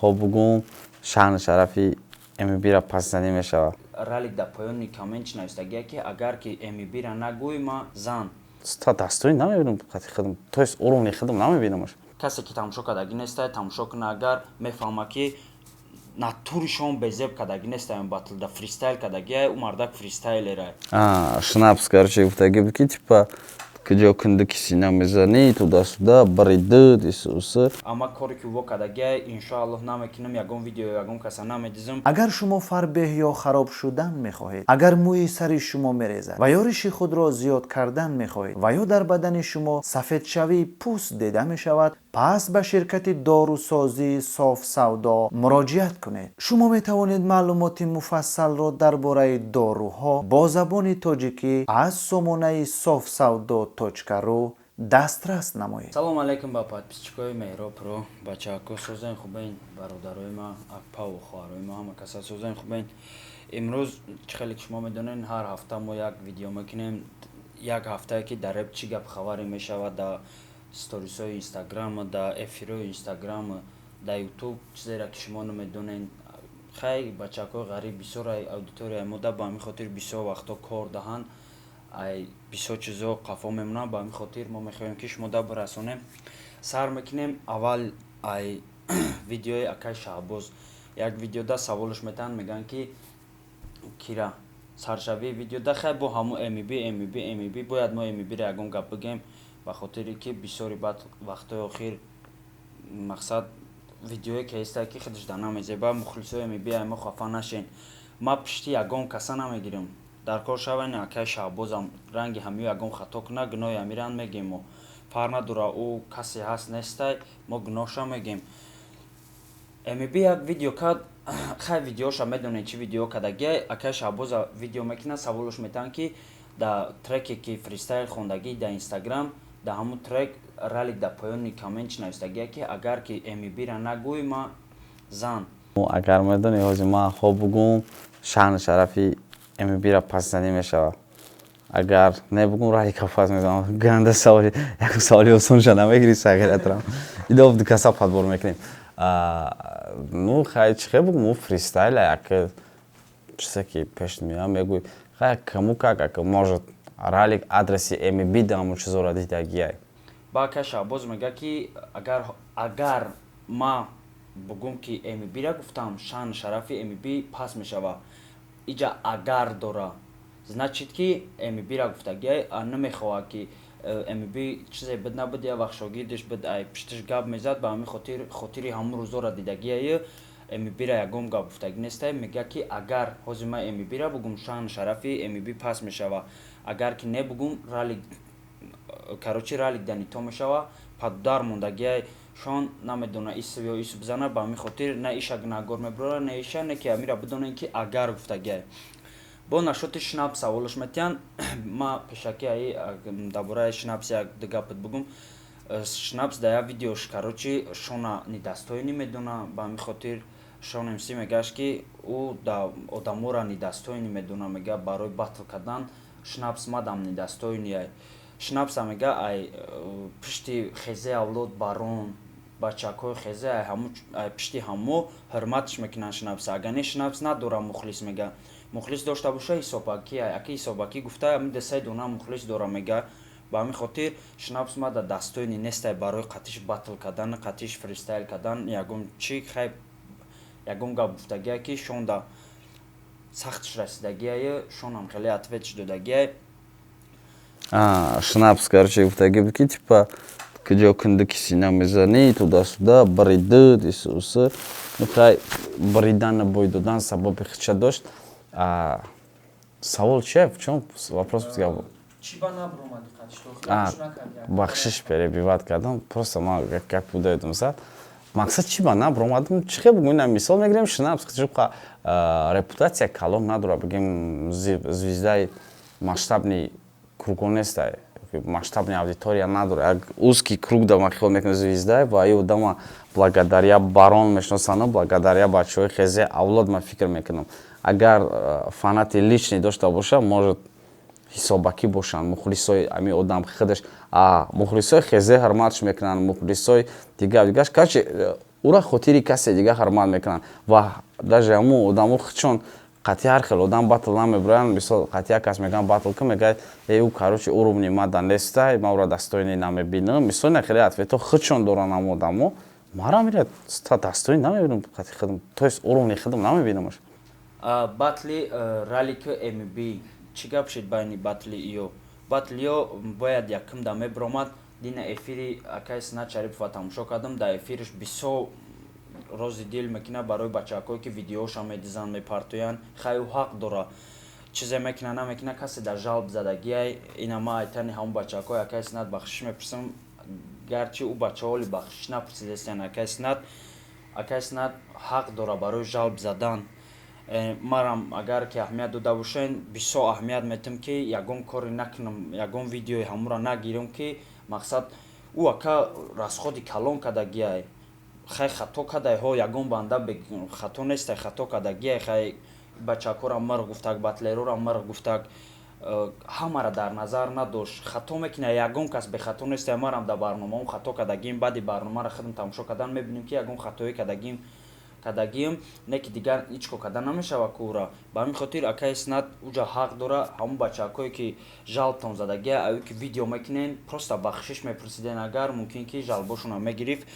Хоб, бугум шаъну шарафи МБ-ра пасзанӣ мешавад. Ралик дар поёни коммент чӣ навистагия, ки агар ки МБ-ра нагӯй, ма зан. Та дастои намебинам қати худам, то есть уровни худам намебинамаш. Касе ки тамошо кардагӣ нестай, тамошо куна агар, мефаҳма, ки натуришон безеб кардагӣ нестай. Батлда фристайл кардагия, ӯ мардак фристайлера. Шнапс, короче, гуфтагӣ буд, ки типа куҷо кунду ки сина мезанӣ, туда-сюда, бриды, дисусы. Ама коре ки ӯ кардагия, иншоаллоҳ, намекунам. Ягон видео ягон каса намедизам. Агар шумо фарбеҳ ё хароб шудан мехоҳед, агар мӯи сари шумо мерезад ва ё риши худро зиёд кардан мехоҳед ва ё дар бадани шумо сафедшавии пӯст дида мешавад, пас ба ширкати дорусозии Софсавдо муроҷиат кунед. Шумо метавонед маълумоти муфассалро дар бораи доруҳо бо забони тоҷикӣ аз сомонаи софсавдо.ру дастрас намоед. Салому алайкум ба подписчикои Меҳробро, бачаҳако, созен, хубен? Бародарои ма, апаву хоҳарои ма, ҳама каса созен, хубен? Имрӯз, чӣ хеле ки шумо медонед, ҳар ҳафта мо як видео мекунем. Як ҳафтае ки дар реп чӣ гап хабаре мешавад, дар сторисҳои Инстаграм, дар эфирҳои Инстаграм, дар Ютуб, чизеро ки шумо намедонед. Хай, бачаҳакои ғариб бисёр аудиторияи мо да, ба ҳамин хотир бисёр вақтҳо кор даҳанд, ай бисёр чизо қафо мемонанд. Ба ҳамин хотир мо мехоҳем, ки шумо да бирасонем. Сар мекунем аввал ай видеои акай Шаҳбоз. Як видеода саволш метаҳанд, мегӯянд, ки кира саршавии видеода хай бо ҳамун МБ, МБ, МБ. Бояд мо МБ-ро ягон гап бигӯем, ба хотире ки бисёри баъд вақтҳои охир, мақсад, видеое ки ҳестае, ки худаш да намезеба. Мухлисои МБ, ай мо хафа нашен, ма пишти ягон каса намегирам. Дар кор шавани акай Шаҳбозам ранги ҳамиё ягон хато куна, гуноҳи ҳамиран мегем мо. Фарқ надора, ӯ касе ҳаст, нестай, мо гуноҳша мегем. МБ як видео кард. Хай, видеоша медонед, чӣ видео кардагия. Акай Шаҳбоза видео мекунад, саволш метаҳанд, ки дар треке ки фристайл хондагӣ дар Инстаграм, дар ҳамун трек Ралик дар поёни коммент чӣ навистагия, ки агар ки МБ-ра нагӯй, ма зан. Агар медонӣ, ҳозир ман хоб бугум шаъну шарафи МБ-ра пасзанӣ мешавад, агар не бугум, Ралика пас мезанам. Ганда саволи, як саволи осонша намегирӣ, сағиратрам идов ду каса подбор мекунем. Ну хай, чӣ хел бугум, ӯ фристайла, як чизе ки пеш меоям, мегӯй. Хай, кому как может, Ралик адреси МБ да ҳамун чизоро дидагиай. Ба акай Шаҳбоз мега, ки агар ма бугум, ки МБ-ра гуфтам, шаъну шарафи МБ пас мешава. Иҷа агар дора, значит ки МБ-ра гуфтагиай, намехоҳад ки МБ чизе буд набуд. Я вақт шогирдиш буд, ай пиштиш гап мезад. Ба ҳамин хотир хотири ҳамун рӯзоро дидагиай, МБ-ра ягон гап гуфтагӣ нестай. Мега, ки агар ҳозир ман МБ-ра бугум, шаъну шарафи МБ пас мешава, агар ки не бугум, Ралик, короче, Ралик данито мешава. Падудар мондагиай, шон намедона ис ё ис бизана. Ба ҳамин хотир на иша гунаҳгор мебарора, на иша, не ки амира бидонем, ки агар гуфтагиай. Бо нашоти Шнап саволш метиҳанд. Ма пешаки аи дар бораи Шнапс як ду гапат бугум. Шнапс дар як видеош, короче, Шона недостоин медона. Ба ҳамин хотир Шон МС мегӯяш, ки ӯ да одаморо недостоин медона. Мега, барои батл кардан Шнапс мадам недостоиняй. Шнапса мега, ай пишти хезе авлод, барон, бачакҳои хезе, ай пишти ҳамо ҳурматш мекунанд Шнапса. Агар не, Шнапс надора мухлис. Мега, мухлис дошта боша, ҳисобакӣ, аки ҳисобакӣ гуфта, десай дона мухлис дора. Мега, ба ҳамин хотир Шнапс мада достоин нестай барои қатиш батл кардан, қатиш фристайл кардан. Ягон чи, хай, ягон гап гуфтагия, ки шонда сахтш расидагиае, шонам хеле ответш додагиай. Шнапс, короче, гуфтагӣ буд, ки типа куҷо кунду ки сина мезанӣ, туда-сюда, бриды, дисусы. Ну хай, бридана бой додан сабаби худша дошт. Савол чия, в чём вопрос? Бахшиш, перебивать кардам. Просто ман гап будаедум зад. Мақсад, чӣ ба набромадам, чӣ хел бугум? Ина мисол мегирем, Шнапс чуқа репутатсия калон надора, бигем, звездаи масштабный кругон нестай, масштабный аудитория надора, як узкий круг да, ман хиёл мекунам, звезда. Ва и одама благодаря барон мешиносанд, благодаря бачаҳои хезе авлод. Ман фикр мекунам, агар фанати личный дошта боша, может, ҳисобакӣ бошанд мухлисои ами одам худаш. Мухлисои хезе ҳурматш мекунанд, мухлисои дигар дигаш, короче. Ура хотири касе дига ҳурмат мекунанд. Ва даже ҳамун одамо худшон қатъи ҳар хел одам батл намебироянд. Мисол, қатъи як кас мегӯянд: «Батл кун», мегӯяд: «Э, ӯ, короче, уровни мада нестай, ман ӯра достойный намебинам». Мисол, на хеле ответҳо худшон доранд ҳамун одамо. Мара мира достойный намебинам қатъи худам, то есть уровни худам намебинамаш. Батли Ралик МБ чӣ гап шид? Байни батли иё, батлиё бояд якум да мебиромад. Дина эфири акай Синат Шарипова тамошо кардам. Дар эфириш бисёр рози дил мекунад барои бачаҳакое, ки видеоша медизанд, мепартоянд. Хай, ӯ ҳақ дора, чизе мекуна, намекуна, касе дар жалб задагиай. Ина ма айтани ҳамон бачаҳакои акай Синат бахшиш мепурсам, гарчи ӯ бачаҳоли бахшиш напурсидастиян акай Синат. Акай Синат ҳақ дора барои жалб задан. Марам агар ки аҳамият дода бошен, бисёр аҳамият метам, ки ягон коре накунам, ягон видеои ҳамонро нагирам, ки мақсад ӯ ака расходи калон кардагиай. Хай, хато кардай ҳо, ягон банда хато нестай, хато кардагиай. Хай, бачакора мирғ гуфтак, батлерора мирғ гуфтак, ҳамара дар назар надошт. Хато мекуна, ягон кас бехато нестай. Марам дар барномаом хато кардагим. Баъди барномаро худам тамошо кардан мебинем, ки ягон хатоӣ кардагим, не ки дигар ҳеҷ кор карда намешава кура. Ба ҳамин хотир акаи Синат уҷа ҳақ дора. Ҳамон бачаҳакое, ки жалбтон задагия, аю ки видео мекунен, просто бахшиш мепурсиден агар, мумкин ки жалбошонро мегирифт.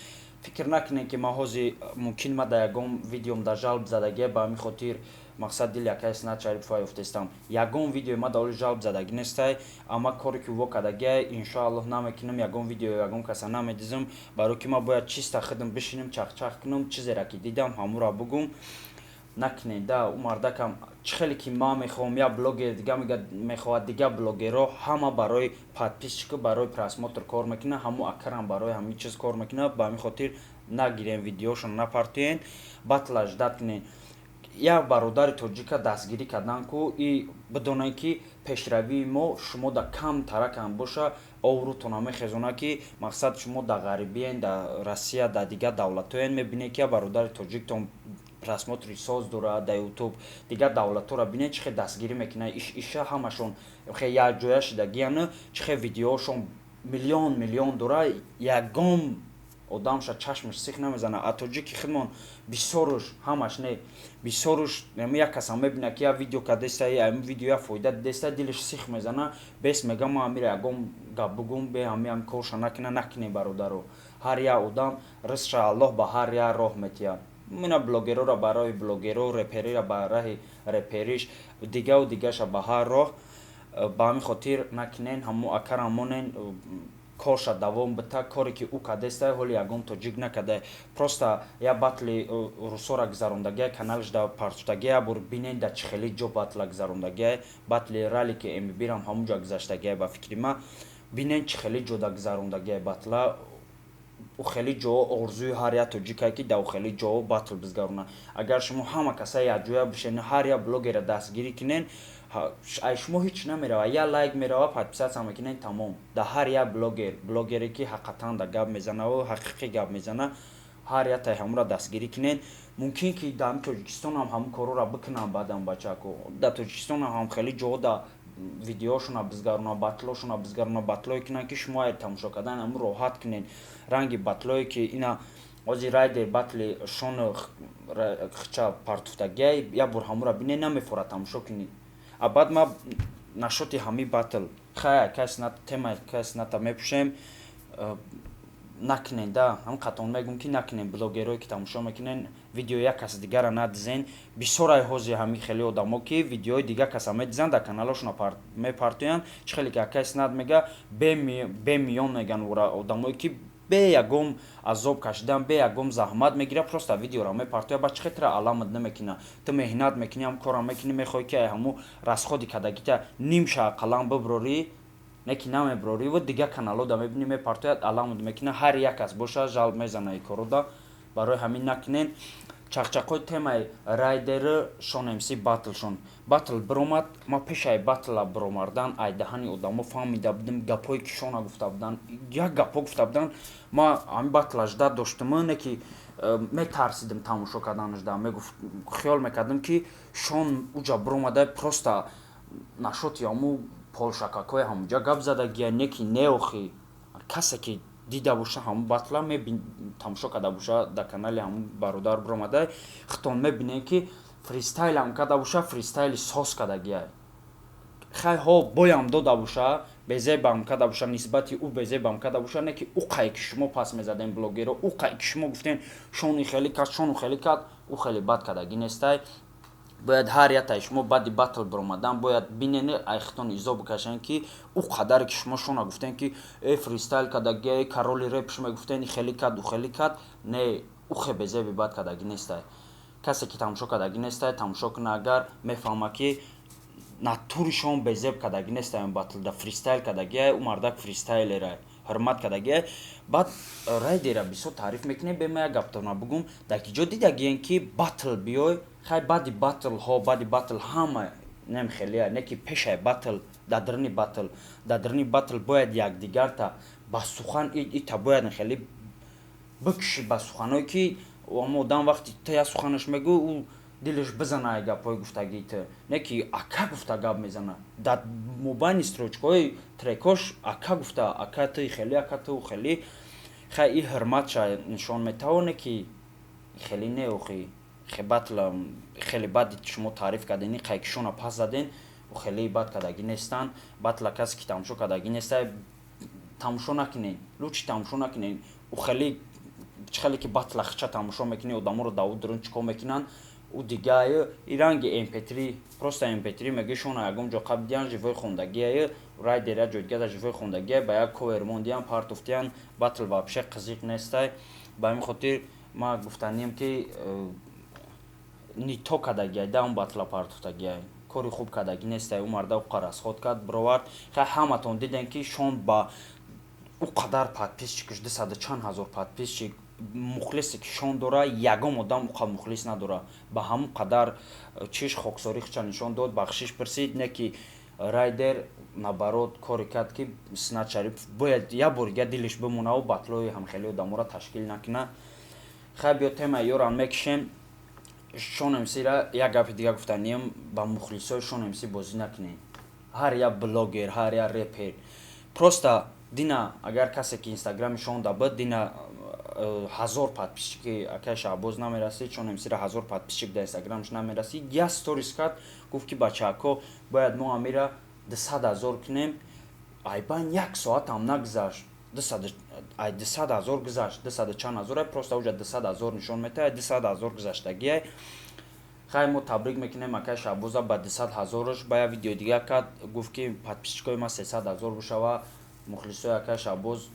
Фикр накунен, ки ман ҳозир мумкин ма дар ягон видеом дар жалб задагия, ба ҳамин хотир мақсад дили акаи Синат Шарипова ёфтестам. Ягон видеои ма дар оли жалб задагӣ нестай. Ама коре ки во кардагия, иншоаллоҳ, намекунам. Ягон видео ягон каса намедизам, барои ки ман бояд чиста худам бишинам, чахчах кунам, чизеро ки дидам, ҳамонро бугум. Накунед да. Ӯ мардакам чӣ хеле ки ман мехоҳам, як блогер дига мехоҳад, дига блогерҳо ҳама барои подписчику, барои просмотр кор мекунад. Ҳамун акарам барои ҳамин чиз кор мекунад. Ба ҳамин хотир нагирем, видеошон напартоен, батла ждать кунед. Як бародари тоҷика дастгирӣ кардан ку и бидонед, ки пешравии мо шумо да кам таракам боша, обрӯтона мехезонад, ки мақсад шумо дар ғарибиен, дар Россия, дар дигар давлатҳоен, мебинед, ки як бародари тоҷиктон просмотри соз дорад дар Ютуб. Дигар давлатҳоро бинед, чӣ хел дастгирӣ мекунад. Иша ҳамашон хе якҷоя шидагиян, чӣ хел видеоҳошон миллион миллион дора, ягон одамша чашмаш сих намезанад. А тоҷики худмон бисёруш, ҳамаш не, бисёруш, як касам мебинад, ки як видео кардеста, ами видео як фоида дидеста, дилаш сих мезана, бес мега: «Ман амира ягон гап бугум, бе ҳами корша накуна». Накунем, бародаро. Ҳар як одам ризқша Аллоҳ ба ҳар як роҳ метиҳад. Мина блогерора ба роҳи блогеро, реперира ба раҳи репериш, дигаву дигаша ба ҳар роҳ. Ба ҳамин хотир накунен, ҳамо акарам монен, корша давом бита. Коре ки ӯ кардеста, ҳоли ягон тоҷик накарда. Просто як батли русора гузарондагия, каналш да партуфтагия, як бор бинен, да чӣ хели ҷо батла гузарондагия. Батли Ралики МБрам ҳамун ҷо гузаштагия, ба фикри ма. Бинен, чӣ хели ҷода гузарондагия батла. Ӯ хеле ҷо орзуи ҳар як тоҷикае, ки дар хеле ҷо батл бизгарона. Агар шумо ҳама каса якҷоя бишен, ҳар як блогера дастгирӣ кунен, ай шумо ҳеҷ намерава, як лайк мерава, подписаться мекунен, тамом. Дар ҳар як блогер, блогере ки ҳақиқатан да гап мезанаву ҳақиқӣ гап мезана, ҳар як тай ҳамонро дастгирӣ кунен. Мумкин ки дар Тоҷикистонам ҳамон корҳоро бикунанд баъдан бачако. Дар Тоҷикистонам ҳам хеле ҷо да видеошона бизгарона, батлошона бизгарона, батлое кунанд, ки шумо ай тамошо кардан ҳамун роҳат кунед. Ранги батлое ки ина ҳозир Райдер батли шону хча партуфтагия, як бор ҳамонро бинед, намефорад тамошо кунед. А баъд ма нашоти ҳами батл, хай, кас на тема, кас ната мепӯшем. Накунен да, ҳам қатон мегӯм, ки накунен. Блогерое ки тамошо мекунен, видео як каси дигара надизен. Бисёр ай ҳозир ҳами хеле одамо, ки видеои дигар каса медизанд, дар каналошона мепартоянд. Чӣ хеле ки акай Снат мега, бемиён меган ура одамое, ки бе ягон азоб кашидан, бе ягон заҳмат мегирад, просто видеоро мепартояд. Ба чӣ хел тира аламат намекуна? Ту меҳнат мекунӣ, ҳам корам мекунӣ, мехоҳӣ, ки ай ҳамун расходи кардагита нимша ақаллан биброрӣ, не ки намеброрӣ. Ва дигар каналҳо мебинӣ, мепартояд, аламат мекуна. Ҳар як кас боша, жалб мезана и коруда. Барои ҳамин накунен. Чақчақои темаи Райдеры Шон МС батлшон, батл биромад. Ма пешаи батла биромардан ай даҳани одамо фаҳмида будем гапҳое, ки Шона гуфта буданд, як гапҳо гуфта буданд. Ма ҳамин батла ждать доштум, не ки метарсидим тамошо карданашда. Мегуфт, хиёл мекардам, ки Шон уҷа биромада, просто нашоти ҳаму полшакакҳои ҳамуҷа гап задагия, не ки не. Охи, касе ки Дида боша ҳамун батла, мебин, тамошо карда боша, дар канали ҳамун бародар биромада, хитон мебинем, ки фристайлам карда боша, фристайли сос кардагиай. Хай, ҳо, боям дода боша, безебам карда боша, нисбати ӯ безебам карда боша, не ки ӯ қае ки шумо пас мезадем блогеро, ӯ қае ки шумо гуфтем, шони хеле кард, шону хеле кард, ӯ хеле бад кардагӣ нестай. Бояд ҳар яктаи шумо баъди батл биромадан бояд бинен, айхитон изо бикашен, ки ӯ қадаре ки шумо шона гуфтем, ки э, фристайл кардагӣ, короли репш мегуфтен, хеле кард, ӯ хеле кард, не, ӯ хе безеби бад кардагӣ нестай. Касе ки тамошо кардагӣ нестай, тамошо куна агар, мефаҳма, ки натуришон безеб кардагӣ нестай. Он батлда фристайл кардагиай, ӯ мардак фристайлера ҳурмат кардагиай. Баъд Райдера бисёр таъриф мекунем. Бема як гаптона бугум: дар ки ҷо дидагиен, ки батл биёй, хай, баъди батлҳо, баъди батл ҳама нем хелия, не ки пешай батл, дар даруни батл бояд якдигарта ба сухан ита бояд хеле бикуши, ба суханое ки ама одам вақти ту як суханаш мегӯ, ӯ дилаш бизана ай гапҳои гуфтагии ту, не ки ака гуфта гап мезана дар мобайни строчкаҳои трекош, ака гуфта, ака ту хеле, ака ту хеле. Хай, и ҳурматша нишон метавоне, ки хеле не, охи хе батла хеле бади шумо таъриф кардени, қайкишона пас заден, хеле бад кардагӣ нестанд. Батла касе ки тамошо кардагӣ неста, тамошо накунен, лучше тамошо накунен. Ӯ хеле чӣ хеле ки батла хича тамошо мекунӣ, одаморо давуд дурун чӣ кор мекунанд, ӯ дигае и ранги mp3, просто mp3 меги, шона ягон ҷо қабл диан, живой хондагие, Райдер як ҷой дига живой хондагие, ба як ковер мондиан, партуфтиан. Батл вообще қызиқ нестай. Ба ҳамин хотир ма гуфтанием, ки не то кардагиай да он батла партуфтагиай, кори хуб кардагӣ нестай. Ӯ марда ӯ расход кард, бировард. Хай, ҳаматон дидем, ки шон ба ӯ қадар подписчикш, дусаду чанд ҳазор подписчик, мухлисе ки шон дора, ягон одам ӯ мухлис надора. Ба ҳамон қадар чиш хоксорӣ хича нишон дод, бахшиш пурсид, не ки Райдер наоборот коре кард, ки Синат Шарипов бояд як бори дига дилиш бимонаву батлои ҳамхели одаморо ташкил накуна. Хай, биё, темаи ёрам мекишем. Шон МСра як гапи дига гуфтанием: ба мухлисои Шон МС бозӣ накунем. Ҳар як блогер, ҳар як репер, просто дина агар касе ки инстаграми шон да буд, дина 1000 подписчики акай Шаҳбоз намерасид, Шон МСра 1000 подписчик дар инстаграмш намерасид. Як сторис кард, гуфт, ки бачаҳако, бояд мо амира 200 000 кунем. Айбан як соатам нагузашт, ай 200 000 гузашт, дусаду чанд ҳазор, просто уҷа 200 000 нишон метаҳад, 200 000 гузаштагиай. Хай, мо табрик мекунем акай Шаҳбоза ба 200 000-ш. Ба як видеои дига кард, гуфт, ки подписчикои ма 300 000 бошава. Мухлисои акай Шаҳбоз,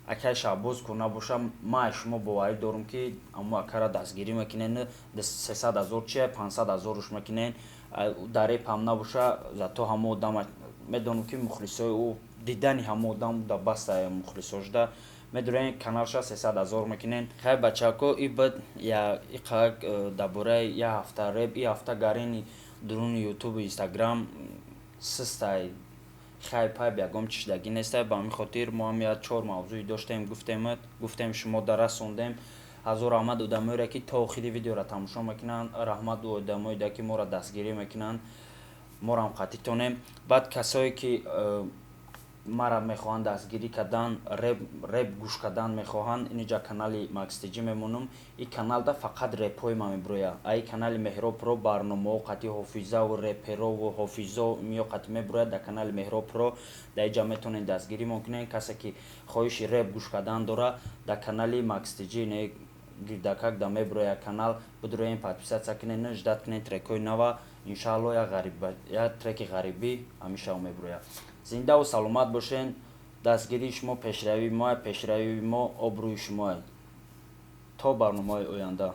акай Шаҳбоз ку набоша, ма шумо боварӣ дорум, ки амо акара дастгирӣ мекунен, 300 000 чия, 500 000-уш мекунен. Дар репам набоша, зато ҳамо одама медонам, ки мухлисои ӯ, дидани ҳамо одам да баста мухлисошда медурен, каналша 300 000 мекунен. Хай, бачако, и бад я иқак дар бораи як ҳафта реп, и ҳафта гарини дуруни ютубу инстаграм систай, хай, пайб ягон чишдагӣ нестай. Ба ҳамин хотир мо ҳам як чор мавзӯи доштем, гуфтемат, гуфтем, шумо да расондем. Ҳазор раҳмат одамоере, ки то охири видеоро тамошо мекунанд. Раҳмат одамоеда, ки моро дастгирӣ мекунанд, морам қатитонем. Баъд касое ки мара мехоҳанд дастгирӣ кардан, реп гӯш кардан мехоҳанд, инҷа канали Макстиҷӣ мемонам. И каналда фақат репҳои ма мебирояд. Аи канали Меҳроб Про барномаҳо қати ҳофизаву реперову ҳофизо миё қати мебирояд дар канали Меҳроб Про. Дар иҷа метавонед дастгиримон кунед. Касе ки хоҳиши реп гӯш кардан дора, дар канали Макстиҷӣ не гирдакак да мебирояд канал, бидуроен, подписаться кунед, ждать кунед трекҳои нава. Иншаалло, як треки ғарибӣ ҳамишао мебирояд. Зиндаву саломат бошен. Дастгирии шумо пешравии моа, пешравии мо обрӯи шумоа. То барномаҳои оянда.